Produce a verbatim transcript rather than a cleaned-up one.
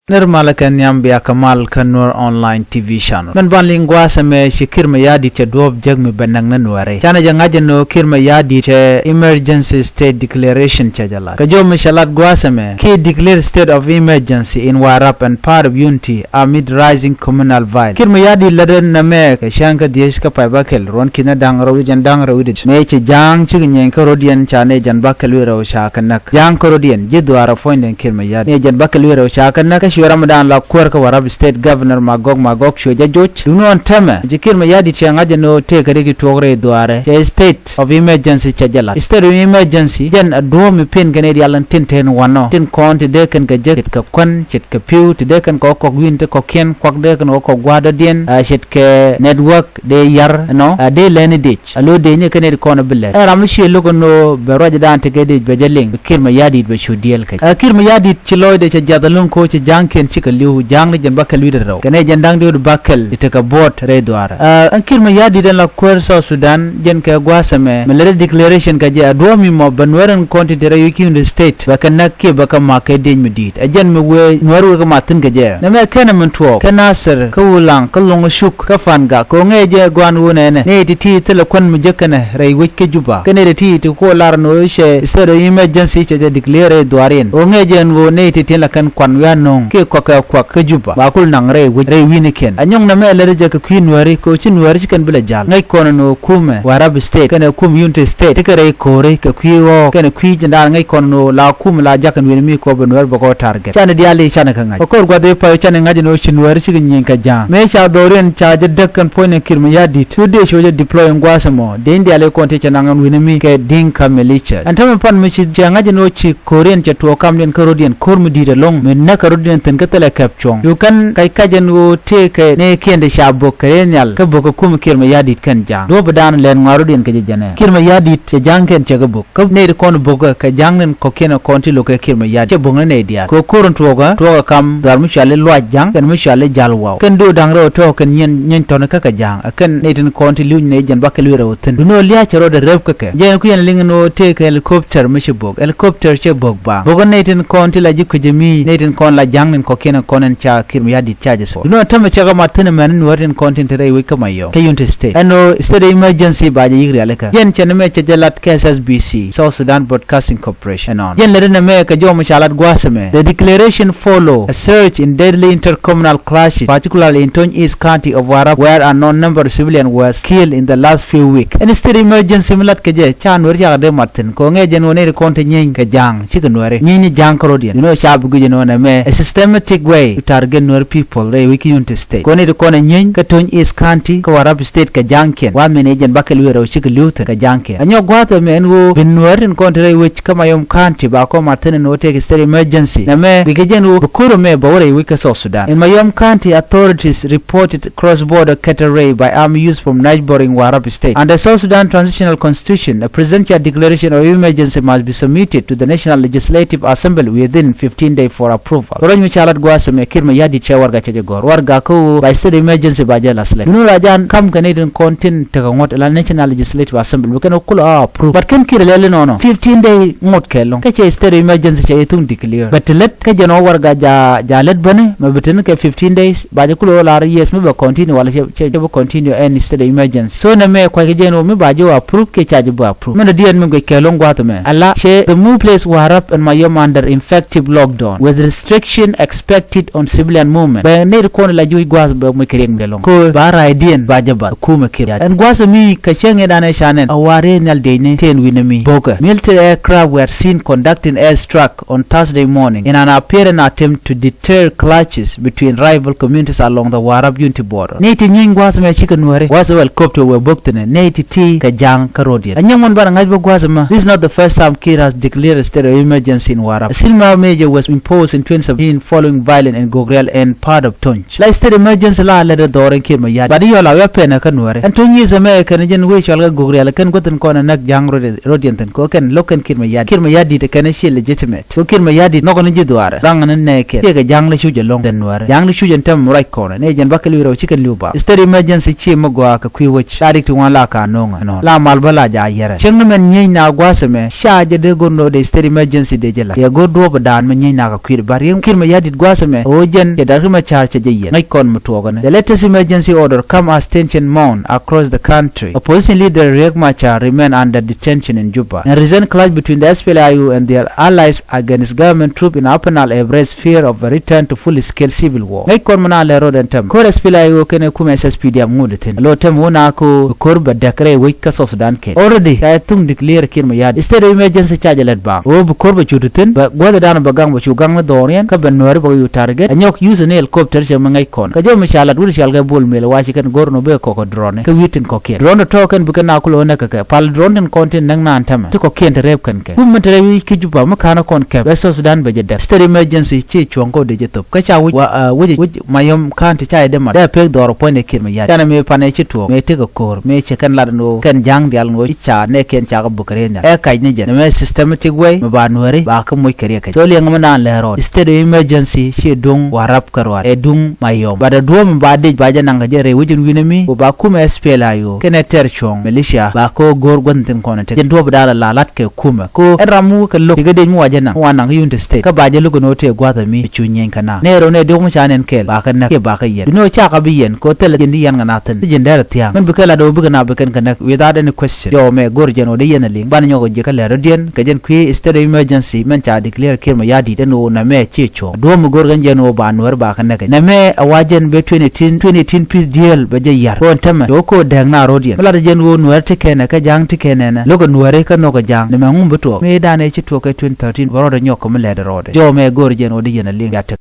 Nir malä kɛ nhiam bia kɛ mal kä Nuer Online T V channel. Mɛn ban liŋ gua̱a̱th ɛmɛ ci Kiir Mayardit cɛ duɔ̱ɔ̱p jek mi bɛ näk ni Nuɛri. Canɛ jɛ ŋa̱c ɛn ɣöö Kiir Mayardit cɛ emergency state declaration cɛ jɛ lat. Kɛ jɔw mi cɛ lat gua̱a̱th ɛmɛ, Kiir declare state of emergency in Warrap and part of Unity amid rising communal violence. Kiir Mayardit lätdɛ nɛmɛ kɛ cäŋ kä dhieec kä pay bäkɛl ruɔ̱n ki̱n da̱ŋ rɛw wi̱c ɛn da̱ŋ rɛw wi̱c. Mëë ci ja̱a̱ŋ cikɛ nyieeny kä rɔ̱diɛn ca nɛy jiɛn bäkɛl wi̱i̱ rɛw ca kɛ näk. Ja̱a̱ŋ kä rɔ̱diɛn ji̱ dhuaarɛ puɔ̱nydɛ Kiir Mayardit. Nɛy jiɛn bäkɛl wi̱i̱ rɛw ca kɛ näk kä cuɛ ramdan la kuäär kä Warrap State Governor Magog Magog cuɛ jɛ joc. Duŋni ɣän täämɛ ci Kiir Mayardit cɛ ŋa̱c ɛn ɣöö tëëkɛ ri ti tuɔɔk rɛy dhuaarɛ cɛ state of emergency cɛ jɛ lat. State of emergency jɛn a duɔ̱ɔ̱p mi pen kɛn i̱ diaal tin te ni wanɔ tin kɔn ti dee kɛn kɛ jek ce̱tkɛ kuän, ce̱tkɛ pi̱w, ti dee kɛn kɛ kɔk wi̱i̱n ti kɔ̱kiɛn, kuak dee kɛn kɛ kɔk gua̱a̱r dɔ̱diɛn, a ce̱tkɛ network dee yar ɛnɔ, a dee lɛni dec. A lo̱ dec ni kɛn i̱ kɔn a bi lɛt. Ɛ ram mi ciɛ lo̱k ɛn ɣöö bɛ ruacdan ti kɛ dec bɛ jɛ liŋ, Kiir Mayardit bɛ cu diɛɛl kɛ. A Kiir Mayardit ci lɔcdɛ cɛ jiath ɛlɔ̱ŋ ko̱ ci ja̱a̱ŋkiɛn cikɛ li̱w, ja̱a̱ŋ ni jiɛn bäkɛl wi̱i̱ rɛw kɛnɛ jiɛn da̱ŋ diɔ̱k bäkɛl ti tekɛ buɔ̱ɔ̱t rɛy dhuaarɛ. Ɛ, ɛn Kiir Mayardit ɛn la kuäär South Sudan jɛn kɛ gua̱a̱th ɛmɛ mi lät ɛ declaration kɛ jɛ, a duɔ̱ɔ̱p mi mɔ bɛ Nuɛr ɛn kɔn tin te rɛy wi̱c ki̱n di state bɛ kɛ näk kiɛ bɛ kɛ ma̱k kɛ diec mi di̱i̱t. Ɛ jɛn mi wee Nuɛr wekɛ ma̱thi̱n kɛ jɛ. Nɛmɛ kɛnɛ min tuɔɔk kä Nasir, kä Wulaŋ, kä Luŋ Cuk, kä Pangak, kɛ ɣöö ŋäcɛ jɛ gua̱a̱n ɣöö nɛnɛ nɛy ti̱ti̱ thilɛ kuän mi jek kɛnɛ rɛy wec kä Juba. Kä nɛy ti̱ti̱ ti kɔn lar ɛn ɣöö cɛ state of emergency cɛ jɛ declare rɛy dhuaar in. Ɣöö ŋäcɛ jɛ ɛn ɣöö nɛy ti̱ti̱ la kɛn kuan wi̱i̱ anɔ̱ŋ kiɛ kɔk kɛ kuak kä Juba ba kul naŋ rɛy wec rɛy wi̱i̱nikiɛn. Anyɔŋ nɛmɛ lätdɛ jɛ kɛ kui̱ Nuääri kɛ ɣöö ci Nuääri ci kɛn bi lɛ ja̱l. Ŋäc kɔn ɛn ɣöö kumɛ Warrap State kɛnɛ kum Unity State tekɛ rɛy ko̱ri kɛ kui̱ ɣɔ̱ɔ̱k kɛnɛ kui̱ ji̱ da̱a̱n. Ŋäc kɔn ɛn ɣöö la kumɛ la jakä wi̱ni mi kɔ bɛ Nuääri bɛ kɔ target. Canɛ diaal i̱ canɛ kɛ ŋa̱c. Kɛ kɔr gua̱th i̱ pay canɛ ŋa̱c ɛn ɣöö ci Nuääri cikɛ nyieny kɛ ja̱a̱ŋ. Mëë ca dhɔriɛn ca jɛ däk kɛn puɔ̱nyɛ Kiir Mayardit. Cu dee cu jɛ deploy in gua̱a̱th ɛmɔ dee in diaal i̱ kɔn ti cɛ naŋ ɛn wi̱ni mi kɛ Dinka militia. Ɛn tämɛ pan mi ci cɛ ŋa̱c ɛn ɣöö ci ko̱riɛn cɛ tuɔɔk kamdiɛn kä rɔ̱diɛn ko̱r mi di̱i̱t ɛlɔ̱ŋ mi näk kɛ rɔ̱diɛn thi̱n kä thilɛ kɛp cuɔ̱ŋ. Cu kɛn kac kac ɛn ɣöö tëëkɛ nɛɛkiɛn ti ca bo̱k kɛ rɛy nhial kä bo̱k kɛ kum Kiir Mayardit kɛn ja̱a̱ŋ. Duɔ̱ɔ̱p dan lɛn ŋɔaar rɔ̱diɛn kɛ jɛ jɛnɛ Kiir Mayardit cɛ ja̱a̱ŋkiɛn cɛ kɛ bo̱k. Kä nɛy ti kɔn bo̱k kɛ ja̱a̱ŋ ni kɔ̱kiɛn kɔn ti lo̱k kɛ Kiir Mayardit cɛ bo̱k ni nɛy diaal. Kɛ ko̱r in tuɔɔkä tuɔɔkä kam dhɔaar mi cɔal i̱ Luac Ja̱ŋ kɛn mi cɔal i̱ Jal Waw. Kɛn do̱o̱ da̱ŋ rɛw tɔ̱ kɛn nyiɛn nyiɛn tɔ̱ni kä kɛ ja̱a̱ŋ. Ɛ kɛn nɛy tin kɔn ti li̱w nɛy jiɛn bäkɛl wi̱i̱ rɛw thi̱n. Duŋni ɣöö lia̱a̱ cɛ rɔɔdɛ rep kä kɛ. Jɛn kui̱ ɛn liŋ ɛn ɣöö tëëkɛ helicopter mi ci bo̱k. Helicopter cɛ bo̱k ba. Bo̱k nɛy tin kɔn ti la ji̱ kui̱c mi nɛy tin kɔn la ja̱a̱ŋ ni kɔ̱kiɛn kɔn ɛn ca Kiir Mayardit ca jɛ thok. Duŋni ɣöö tämɛ cɛ kɛ mat thi̱n ɛmɛn ni Nuäär tin kɔn tin te rɛy wec kä Mayɔm kä Unity State. Ɛn ɣöö state of emergency ba jɛ yi̱k rialikä. Jɛn cɛ ni mɛ cɛ jɛ lat kɛ S S B C, South Sudan Broadcasting Corporation. Ɛnɔn jɛn lät ɛn ɛmɛ kɛ jɔw mi ca lat gua̱a̱th ɛmɛ. The declaration follow a surge in deadly intercommunal clashes, particularly in Tony East County of Warrap, where unknown number of civilians were killed in the last few weeks. Ɛn state emergency mi lat kɛ jɛ ca Nuäri cakɛ dee mat thi̱n kɛ ŋɛ jɛn wä nɛy ti kɔn ti nyieny kɛ ja̱a̱ŋ cikɛ Nuäri nyieny ni ja̱a̱ŋ kä rɔ̱diɛn. You know, ca bi guic ɛn wä nɛmɛ a systematic way to target Nuer people rɛy wi̱c kä Unity State. Kɔn nɛy ti kɔn ɛ nyieny kä Tony East County kä Warrap State kɛ ja̱a̱ŋkiɛn. Wa min ɛ jɛn bäkɛl wi̱i̱ rɛw cikɛ li̱w thi̱n kɛ ja̱a̱ŋkiɛn. Ɛ nyɔk gua̱a̱th ɛmɛ ɛn ɣöö bi Nuäär tin kɔn te rɛy wec kä Mayom County ba kɔn mat thi̱n ɛn ɣöö tëëkɛ state emergency. Nɛmɛ guic kɛ jɛn ɣöö bi ko̱r ɛmɛ bɛ wä rɛy wec kä South Sudan. In Mayom County, authorities reported cross-border cattle raid by armed youths from neighboring Warrap State. Under South Sudan Transitional Constitution, a presidential declaration of emergency must be submitted to the National Legislative Assembly within fifteen days for approval. Kɛ ruac mi ca lat gua̱a̱th ɛmɛ Kiir Mayardit cɛ warɛga cɛ jɛ gɔ̱r. Warɛga kä ɣöö ba state emergency ba jɛ la select. Duŋni ɣöö la ja̱a̱n kam kɛ nɛy tin kɔn tin tekɛ ŋuɔ̱t la National Legislative Assembly bi kɛn ɣöö kulɛ a approve. But kɛn Kiir lɛl inɔnɔ fifteen day ŋuɔ̱t kɛ ɛlɔ̱ŋ. Kä cɛ state emergency cɛ jɛ thuŋ declare. But ti lät kä jɛn ɣöö warɛga ja, ja lät bäni mɛ bi tin kɛ fifteen days ba jɛ kulɛ ɣöö lar yes mi bɛ continue wala cɛ, cɛ, cɛ bi continue ɛn state emergency. So nɛmɛ kuackɛ jɛn ɣöö mi ba jɛ ɣöö approve kiɛ ca jɛ bi approve. Min dɔ̱diɛn mi guic kɛ ɛlɔ̱ŋ gua̱a̱th ɛmɛ ala cɛ the move place Warrap and Mayom under effective lockdown with restriction expected on civilian movement. Bɛ nɛy ti kɔn la juc gua̱a̱th bɛ moc kɛ riɛk mi dee lɔ̱ŋ. Kɛ ɣöö ba raaydiɛn ba jɛ bath kumɛ Kiir. Ɛn gua̱a̱th mi kɛ cäŋ in an ɛ ca nɛn a wa̱a̱ rɛy nhial dec ni tëë ɛn wi̱n mi bo̱o̱kä. Military aircraft were seen conducting air strike on Thursday morning in an apparent attempt to deter clashes between rival communities along the Warrap Unity border. Nɛy ti nyieny gua̱a̱th mɛ cikɛ Nuääri. Gua̱a̱th helicopter wee bo̱k thi̱n ɛ nɛy ti ti kɛ ja̱a̱ŋ kä rɔ̱diɛn. Ɛ nyɔŋ min banɛ ŋa̱c bä gua̱a̱th ɛmɛ. This is not the first time Kiir has declared a state of emergency in Warrap. A similar measure was imposed in twenty seventeen following violence in Gogrial and part of Tony. La state emergency la lät ɛ dhɔr ɛn Kiir Mayardit. Bat i̱ yɔl a wi̱i̱ a pɛn ɛ kä Nuääri. Ɛn Tony East ɛmɛ kɛn jɛn wec cɔal kɛ Gogrial kɛn guäth in kɔn ɛ näk ja̱a̱ŋ rɔ̱diɛn, rɔ̱diɛn thi̱n kɛ ɣöö kɛn lo̱k kɛn Kiir Mayardit. Kiir Mayardit kɛn ɛ ciɛ legitimate. Kɛ ɣöö Kiir Mayardit nhɔkɛ ni ji̱ dhuaarɛ. Gaŋɛ ni nɛɛkiɛn. Kiɛ kɛ ja̱a̱ŋ ni cuc ɛlɔ̱ŋ than Nuääri. Ja̱a̱ŋ ni cuc ɛn tɛm ruac kɔn ɛ. Nɛy jɛn bäkɛl wi̱i̱ rɛw cikɛ li̱w ba. State emergency ciɛ mi gɔaa kɛ kui̱ wec. La rik ti ŋuan la ka no̱o̱ŋ ɛnɔ. La mal bä la ja̱ yɛrɛ. Cieŋ ni mɛn nyieny na gua̱a̱th ɛmɛ. Ca jɛ dee go̱r ni ɣöö dee state emergency dee jɛ la. Yɛ go̱r duɔ̱ɔ̱p dan mi nyieny na kɛ kui̱ ba riɛŋ Kiir Mayardit. Kä dit gua̱a̱th ɛmɛ ɣöö jɛn cɛ Doctor Machar cɛ jɛ yiɛn. Ŋäc kɔn mi tuɔɔkɛ ni. The latest emergency order come as tension mount across the country. Opposition leader Riek Machar remain under detention in Juba. And recent clash between the S P L A I O and their allies against government troop in Upper Nile have raised fear of a return to full-scale civil war. Ŋäc kɔn mi na lɛ rɔɔdɛ ɛn tɛm. Ko̱r S P L A I O kɛnɛ kumɛ S S P D F ŋut thi̱n. Lo tɛm wun a ko bi ko̱r bɛ dɛk rɛy wec kä South Sudan kɛ. Already ca thuŋ declare Kiir Mayardit state of emergency, ca jɛ lɛt baaŋ. Ɣöö bi ko̱r bɛ cu thi̱n, bɛ guäthdan bɛ gaŋ, bɛ cu gaŋ ni dhɔriɛn, kä bɛ Nuääri bɛ kɛ yu target. Ɛ nyɔk use ni helicopter cɛ mi ŋäc kɔn. Kä jɛ mi ca lat wut cɔal kɛ Bol Mel, wa ci kɛn go̱r ni bɛ kɔk kɛ drone kä wi̱i̱ tin kɔ̱kiɛn. Drone tɔ̱ kɛn bi kɛn a kulɛ wä näk kɛ kɛ. Pal drone tin kɔn tin näk naan tämɛ. Ti kɔ̱kiɛn ti rep kɛn kɛ. Kum mi te rɛy wi̱c kä Juba mi ka̱n kɔn kɛp, bɛ South Sudan bɛ jɛ dɛk. State emergency ci cuɔ̱ŋ kɔ dee jɛ thop. Kä ca wi̱c wa, ah, wi̱c, wi̱c Mayom County ca jɛ dee mat. Dee pek dhɔr puɔ̱ny ɛ Kiir Mayardit. Canɛ mëë panɛ ci tuɔɔk, mëë tekɛ ko̱r, mëë cɛ kɛn lat ɛn ɣöö kɛn ja̱a̱ŋ diaal ɛn ɣöö i̱ ca nɛɛkiɛn cakɛ buk kɛ rieth nhial. Ɛ kac ni jɛn. Mɛ systematic way, mɛ ba Nuääri ba kä moc kɛ riɛk kɛ. So liɛŋ mi naan lɛ rɔɔd. State of emergency ci duŋ Warap kärɔa. Ɛ duŋ Mayom. But ɛ duɔ̱ɔ̱p mi ba dec ba jɛ naŋ kɛ jɛ rɛy wi̱c in wi̱n ɛmi. Ku ba kumɛ S P L A I O kɛnɛ tɛr cuɔ̱ŋ militia ba kä go̱o̱r gua̱th in thi̱n kɔn ɛ tek. Jɛn duɔ̱ɔ̱p da̱a̱n la lat kɛ kumɛ. Ko ɛn ram mi wä kɛ lo̱k. Ti kɛ dec mi wa jɛ naŋ. Mi wa naŋ kä Unity State. Kä ba jɛ lo̱k ɛn ɣöö tëë gua̱th ɛmi. Cu nyieny kɛ na. Nɛɛr ɣöö nɛ diɔ̱k mi ca nɛn kɛɛl. Ba kɛ näk. Kiɛ ba kɛ yɛn. Duŋni ɣöö cakɛ bi yɛn. Ko thilɛ jɛn di yɛn kɛ na thi̱n. Ti jɛn dɛr thia̱a̱ŋ. Min bi kɛ lat ɣöö bikɛ na bi kɛn kɛ näk without any question. Jɔw mɛ go̱r jɛn ɣöö di yɛn a liŋ. Banɛ nyɔk ɣöö ji̱ kä lɛr rɔ̱diɛn. Kɛ jɛn kui̱ state of emergency. Min ca declare Kiir Mayardit. Ɛn ɣöö nɛ mɛ ci cuɔ̱ŋ. Duɔ̱ɔ̱p mi go̱r kɛn jɛn ɣöö ba Nuääri ba kɛ näk. Nɛ mɛ ɛ wa jɛn bɛ twenty eighteen, twenty eighteen peace deal bɛ jɛ yar. Ɣöö ɛn tämɛ. Ɣöö ko dɛɛk na rɔ̱diɛn. Mi lat jɛn ɣöö Nuääri ti kɛnɛ kä ja̱a̱ŋ ti kɛnɛ nɛ. Lo̱k ɛ Nuääri kä nhɔk ɛ ja̱a̱ŋ. Nɛ mɛ ŋum bi tuɔɔk. Mëë danɛ ci tuɔɔk kɛ twenty thirteen. Bɛ rɔɔdɛ nyɔk kɛ mi lɛt rɔɔdɛ. Jɔw mɛ go̱r jɛn ɣöö di yɛn a liŋ. Ya tek.